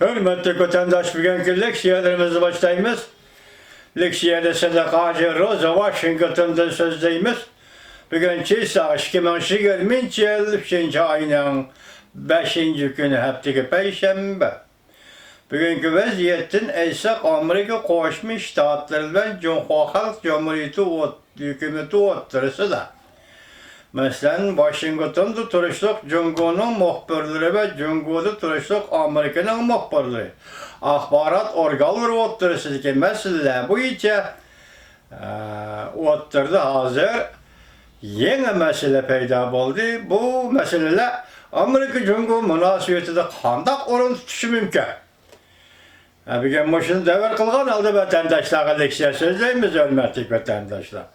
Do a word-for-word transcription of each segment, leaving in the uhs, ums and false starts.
ھۆرمەتلىك ۋەتەنداش، بۈگۈنكى لېكسىيەلىرىمىزنى باشلايمىز. لېكسىيەدە سىدىق ھاجى روزا ۋاشىنگتوندىن سۆزلەيمىز. بۈگۈن چېيساغ ئىككى مىڭ يىگىرمىنچى يىل ئۈچىنچى ئاينىڭ بەشىنچى كۈنى، ھەپتىگە پەيشەنبە. بۈگۈنكى ۋەزىيەتتىن ئېيتساق، ئامېرىكا قوشما شتاتلىرى بىلەن جۇڭخۇا خەلق جۇمھۇرىيىتى ئوت-، ھۆكۈمىتى ئوتتۇرىسىدا، مەسىلەن، ۋاشىنگتوندا تۇرۇشلۇق جۇڭگونىڭ مۇخبىرلىرى ۋە جۇڭگودا تۇرۇشلۇق ئامېرىكىنىڭ مۇخبىرلىرى، ئاخبارات ئورگانلىرى ئوتتۇرىسىدىكى مەسىلىلەر بويىچە، ئە، ئوتتۇرىدا ھازىر يېڭى مەسىلە پەيدا بولدى. بۇ مەسىلىلەر ئامېرىكا جۇڭگو مۇناسىۋىتىدە قانداق ئورۇن تۇتۇشى مۇمكىن؟ ھە، بۈگۈن مۇشۇنى دەۋر قىلغان ھالدا ۋەتەنداشلارغا لېكسىيە سۆزلەيمىز، ھۆرمەتلىك ۋەتەنداشلار.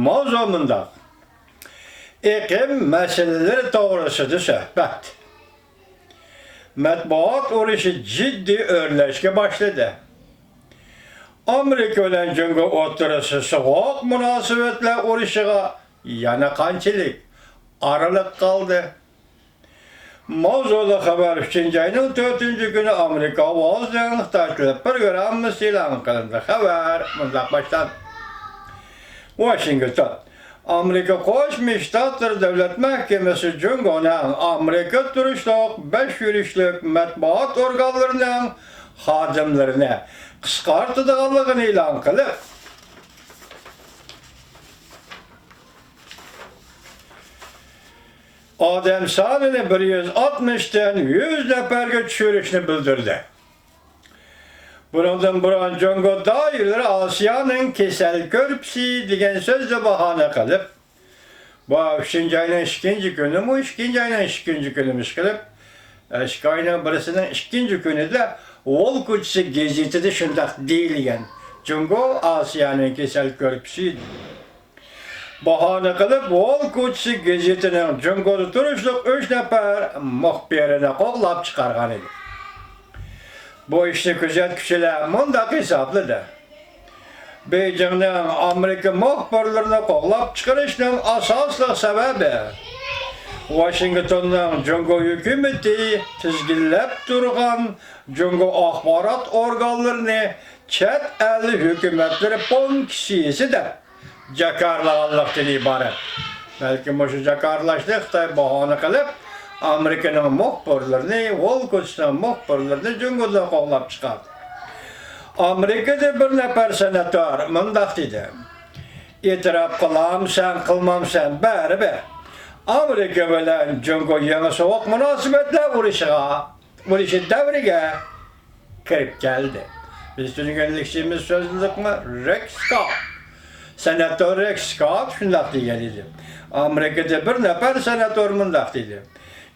ماۋزۇ مۇنداق. ئېقىم مەسىلىلىرى توغرىسىدا سۆھبەت. مەتبۇئات ئۇرۇشى جىددىي ئۆرلەشكە باشلىدى. ئامېرىكا بىلەن جۇڭگو ئوتتۇرىسى سوغۇق مۇناسىۋەتلەر ئۇرۇشىغا يەنە قانچىلىك ئارىلىق قالدى؟ ماۋزۇلۇق خەۋەر ئۈچىنچى ئاينىڭ تۆتىنچى كۈنى ئامېرىكا ئاۋازىنىڭ خىتاي تىلى پروگراممىسى ئېلان قىلىندى. خەۋەر مۇنداق باشلاندى. ۋاشىنگتون. ئامېرىكا قوشما شتاتلىرى دۆلەت مەھكىمىسى جۇڭگونىڭ ئامېرىكا تۇرۇشلۇق بەش يۈرۈشلۈك مەتبۇئات ئورگانلىرىنىڭ خادىملىرىنى قىسقارتىدىغانلىقىنى ئېلان قىلىپ، ئادەم سانىنى بىر يۈز ئاتمىشتىن يۈز نەپەرگە چۈشۈرۈشنى بىلدۈردى. بۇنىڭدىن بۇرۇن جۇڭگو دائىرىلىرى ئاسىيانىڭ كېسەل كۆرپىسى دېگەن سۆزنى باھانە قىلىپ، بۇ ئۈچىنچى ئاينىڭ ئىككىنچى كۈنىمۇ، ئىككىنچى ئاينىڭ ئىككىنچى كۈنىمۇ ئىشقىلىپ، ئىككى ئاينىڭ بىرسىنىڭ ئىككىنچى كۈنىدە ۋول كوچىسى گېزىتىدە شۇنداق دېيىلگەن، جۇڭگو ئاسىيانىڭ كېسەل كۆرپىسى. باھانە قىلىپ، ۋول كوچىسى گېزىتىنىڭ جۇڭگودا تۇرۇشلۇق ئۈچ نەپەر مۇخبىرىنى قوغلاپ چىقارغان ئىدى. بۇ ئىشنى كۆزەتكۈچىلەر مۇنداق ھېسابلىدى: بېيجىڭنىڭ ئامېرىكا مۇخبىرلىرىنى قوغلاپ چىقىرىشنىڭ ئاساسلىق سەۋەبى، ۋاشىنگتوننىڭ جۇڭگو ھۆكۈمىتى تىزگىنلەپ تۇرغان جۇڭگو ئاخبارات ئورگانلىرىنى چەت ئەل ھۆكۈمەتلىرى پونكىتسىيىسى دەپ جاكارلىغانلىقتىن ئىبارەت. بەلكىم مۇشۇ جاكارلاشنى خىتاي باھانە قىلىپ، ئامېرىكىنىڭ مۇخبىرلىرىنى، ۋول كوچىسىنىڭ مۇخبىرلىرىنى جۇڭگودىن قوغلاپ چىقاردى. ئامېرىكىدا بىر نەپەر سېناتور مۇنداق دېدى: ئېتىراپ قىلامسەن، قىلمامسەن، بەرىبىر، ئامېرىكا بىلەن جۇڭگو يېڭى سوغۇق مۇناسىۋەتلەر ئۇرۇشىغا، ئۇرۇشى دەۋرىگە كىرىپ كەلدى. بىز تۈنۈگۈن لېكسىيىمىز سۆزلىدۇقمۇ؟ رېك سكوت. سېناتور رېك سكوت شۇنداق دېگەن ئىدى. ئامېرىكىدا بىر نەپەر سېناتور مۇنداق دېدى: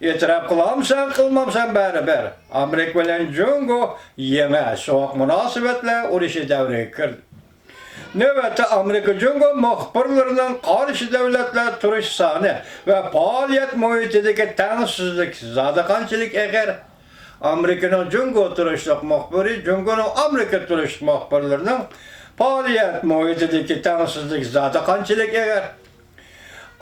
ئېتىراپ قىلامسەن، قىلمامسەن، بەرىبىر، ئامېرىكا بىلەن جۇڭگو يېڭى سوغۇق مۇناسىۋەتلەر ئۇرۇشى دەۋرىگە كىردى. نۆۋەتتە ئامېرىكا جۇڭگو مۇخبىرلىرىنىڭ قارشى دۆلەتلەر تۇرۇش سانى ۋە پائالىيەت مۇھىتىدىكى تەڭسىزلىك زادى قانچىلىك ئېغىر؟ ئامېرىكىنىڭ جۇڭگو تۇرۇشلۇق مۇخبىرى، جۇڭگونىڭ ئامېرىكا تۇرۇشلۇق مۇخبىرلىرىنىڭ پائالىيەت مۇھىتىدىكى تەڭسىزلىك زادى قانچىلىك ئېغىر؟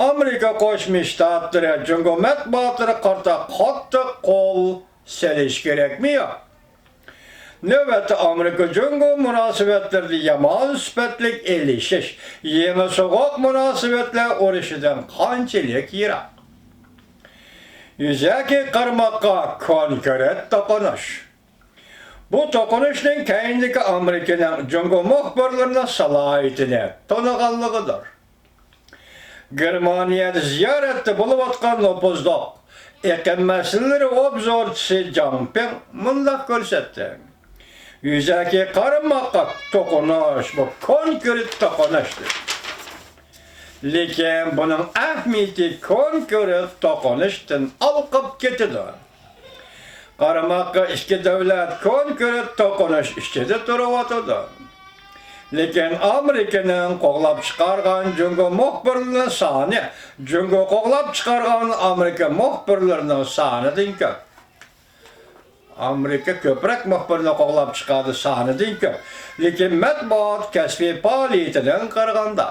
ئامېرىكا قوشما شتاتلىرى جۇڭگو مەتبۇئاتلىرىغا قارىتا قاتتىق قول سېلىش كېرەكمۇ يوق؟ نۆۋەتتە ئامېرىكا جۇڭگو مۇناسىۋەتلىرىدە يامان سۈپەتلىك ئېلىشىش يېڭى سوغۇق مۇناسىۋەتلەر ئۇرۇشىدىن قانچىلىك يىراق؟ يۈزەكى قارىماققا كونكرېت توقۇنۇش. بۇ توقۇنۇشنىڭ كەينىدىكى ئامېرىكىنىڭ جۇڭگو مۇخبىرلىرىنىڭ سالاھىيىتىنى تونۇغانلىقىدۇر. گېرمانىيەدە زىيارەتتە بولۇۋاتقان نوپۇزلۇق ئېقىم مەسىلىلىرى ئوبزورچىسى جاڭ پىڭ مۇنداق كۆرسەتتى: يۈزەكى قارىماققا توقۇنۇش، بۇ كونكرېت توقۇنۇشتۇر. لېكىن بۇنىڭ ئەھمىيىتى كونكرېت توقۇنۇشتىن ھالقىپ كېتىدۇ. قارىماققا ئىككى دۆلەت كونكرېت توقۇنۇش ئىچىدە تۇرۇۋاتىدۇ. لېكىن ئامېرىكىنىڭ قوغلاپ چىقارغان جۇڭگو مۇخبىرلىرىنىڭ سانى جۇڭگو قوغلاپ چىقارغان ئامېرىكا مۇخبىرلىرىنىڭ سانىدىن كۆپ. ئامېرىكا كۆپرەك مۇخبىرنى قوغلاپ چىقاردى سانىدىن كۆپ. لېكىن مەتبۇئات كەسپىي پائالىيىتىدىن قارىغاندا،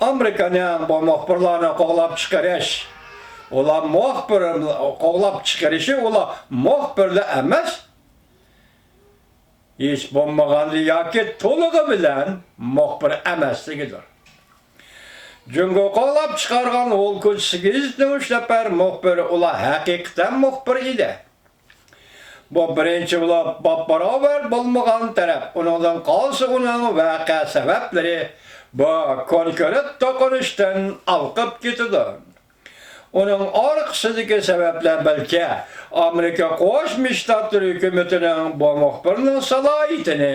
ئامېرىكىنىڭ بۇ مۇخبىرلارنى قوغلاپ چىقىرىش، ئۇلار مۇخبىر، قوغلاپ چىقىرىشى ئۇلار مۇخبىرلا ئەمەس، ھېچ بولمىغاندا ياكى تولۇقى بىلەن مۇخبىر ئەمەسلىكىدۇر. جۇڭگو قوغلاپ چىقارغان ھۇلكۇچ سېكىز يۈز ئۈچ نەپەر مۇخبىر، ئۇلار ھەقىقەتەن مۇخبىر ئىدى. بۇ بىرىنچى بولۇپ، باپباراۋەر بولمىغان تەرەپ، ئۇنىڭدىن قالسا ئۇنىڭ ۋەقە سەۋەبلىرى بۇ كونكرېت توقۇنۇشتىن ئالقىپ كېتىدۇ. ئۇنىڭ ئارقىسىدىكى سەۋەبلەر بەلكى ئامېرىكا قوشما شتاتلىرى ھۆكۈمىتىنىڭ بۇ مۇخبىرنىڭ سالاھىيىتىنى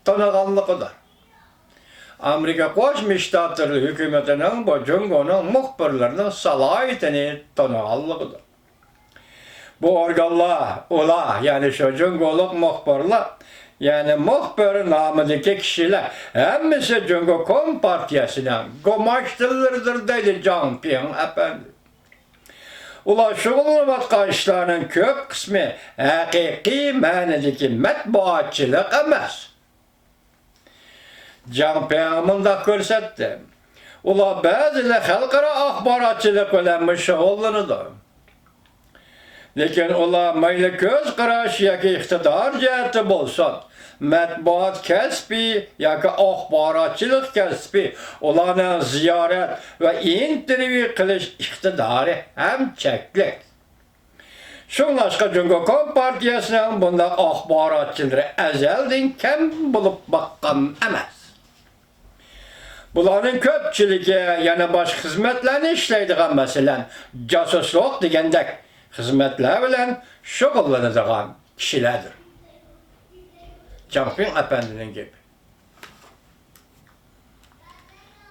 تونۇغانلىقىدۇر. ئامېرىكا قوشما شتاتلىرى ھۆكۈمىتىنىڭ بۇ جۇڭگونىڭ مۇخبىرلىرىنىڭ سالاھىيىتىنى تونۇغانلىقىدۇر. بۇ ئورگانلار، ئۇلار، يەنى شۇ جۇڭگولۇق مۇخبىرلار، يەنى مۇخبىر نامىدىكى كىشىلەر ھەممىسى جۇڭگو كومپارتىيەسىنىڭ گۇماشتىلىرىدۇر، دەيدۇ جاڭ پىڭ ئەپەندى. ئۇلار شۇغۇللىنىۋاتقان ئىشلارنىڭ كۆپ قىسمى ھەقىقىي مەنىدىكى مەتبۇئاتچىلىق ئەمەس. جاڭ پياڭ مۇنداق كۆرسەتتى، ئۇلار بەزىدە خەلقئارا ئاخباراتچىلىق بىلەنمۇ شۇغۇللىنىدۇ. لېكىن ئۇلار مەيلى كۆز قاراش ياكى ئىقتىدار جەھەتتە بولسۇن، مەتبۇئات كەسپى ياكى ئاخباراتچىلىق كەسپى، ئۇلارنىڭ زىيارەت ۋە ئىنتېرۋيۇ قىلىش ئىقتىدارى ھەم چەكلىك. شۇڭلاشقا جۇڭگو كومپارتىيەسىنىڭ بۇنداق ئاخباراتچىلىرى ئەزەلدىن كەم بولۇپ باققان ئەمەس. بۇلارنىڭ كۆپچىلىكى يەنە باشقا خىزمەتلەرنى ئىشلەيدىغان، مەسىلەن، جاسۇسلۇق دېگەندەك خىزمەتلەر بىلەن شۇغۇللىنىدىغان كىشىلەردۇر. جاڭ پىڭ ئەپەندىنىڭ گېپى.